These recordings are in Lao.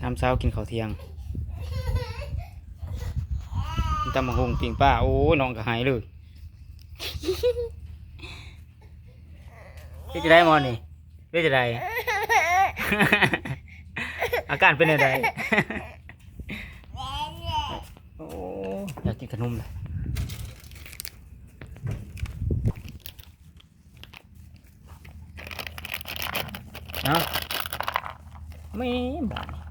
ຍາມເຊົ້າກິນເຂົ້າທ່ຽງ ກິນຕຳບັກຫຸ່ງ ປີ້ງປາ. ໂອ້ຍ ນ້ອງກໍໄຫ້ເລີຍ. ເປັນຈັ່ງໃດໝໍນີ້? ເປັນຈັ່ງໃດ? ອາການເປັນແນວໃດ? ໂອ້ ຢາກກິນຂະໜົມແຫຼະ. ເອົາ ແມ່ນບາດນີ້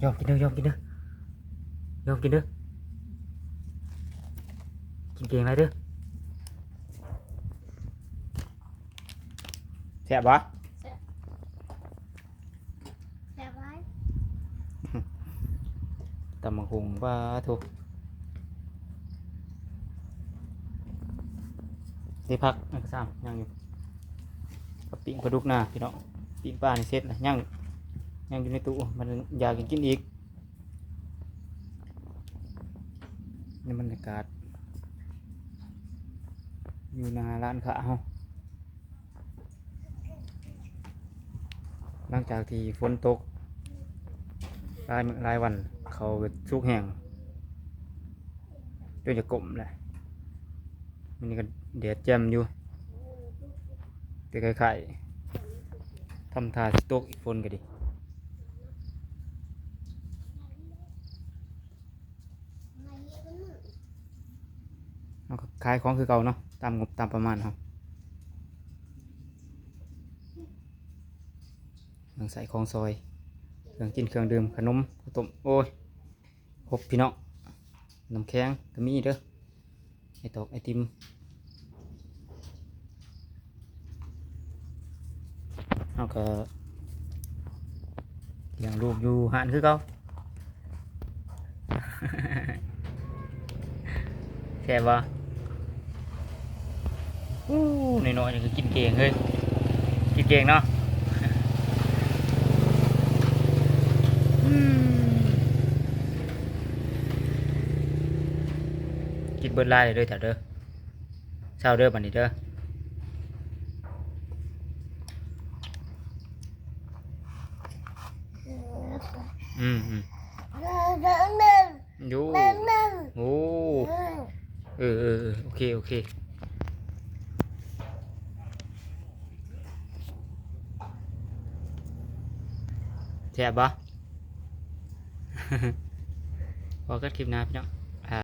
ຍອມກິນເດີ ຍອມກິນເດີ ຍອມກິນເດີ ກິນເກັ່ງຫຼາຍເດີ. ແຊບບໍ່? ແຊບ ແຊບຫຼາຍ. ຕຳບັກຫຸ່ງ ປາໂທ້ ໄດ້ພັກ ຍັງຊ້ຳ ຍັງຢູ່ ກັບປີ້ງປາດຸກນາພີ່ນ້ອງ. ປີ້ງປານີ້ເສັດລະ ຍັງ ຍັງຢູ່ໃນຕູ້ ມັນຢາກກິນອີກ. ໃນບັນຍາກາດຢູ່ໜ້າຮ້ານຄ້າເຮົາ ຫຼັງຈາກທີ່ຝົນຕົກຫຼາຍມື້ຫຼາຍວັນ ເຂົ້າກໍສຸກແຫ້ງ ຈົນຈະກົ້ມແຫຼະ. ມື້ນີ້ກໍແດດແຈ່ມຢູ່ ແຕ່ຄ້າຍໆ ທຳທ່າຊິຕົກອີກ ຝົນກໍດີ. ເຮົາກໍຂາຍຂອງຄືເກົ່າເນາະ ຕາມງົບຕາມປະມານເຮົາ ເຄື່ອງໃຊ້ຂອງສອຍ ເຄື່ອງກິນເຄື່ອງດື່ມ ຂະໜົມ ເຂົ້າຕົ້ມ ໂອ້ຍ ຄົບພີ່ນ້ອງ. ນ້ຳແຂງກໍມີເດີ ໄອຕອກໄອຕິມ. ເຮົາກໍລ້ຽງລູກຢູ່ຮ້ານຄືເກົ່າ. ແຊບບໍ່? ອູ້ ນ້ອຍໆ ນີ້ກໍກິນເກັ່ງເຮີ້ຍ ກິນເກັ່ງເນາະ. ອືມ ກິນເບິດຫຼາຍເດີເຈົ້າເດີ. ເຊົາເດີບັດນີ້ເດີ. ອືມໆ ຢູ່ ໂອ້ ເອີໆໆ ໂອເຄ ໂອເຄ. ແຊບບໍ່? ພໍກັນຄລິບໜ້າພີ່ນ້ອງ.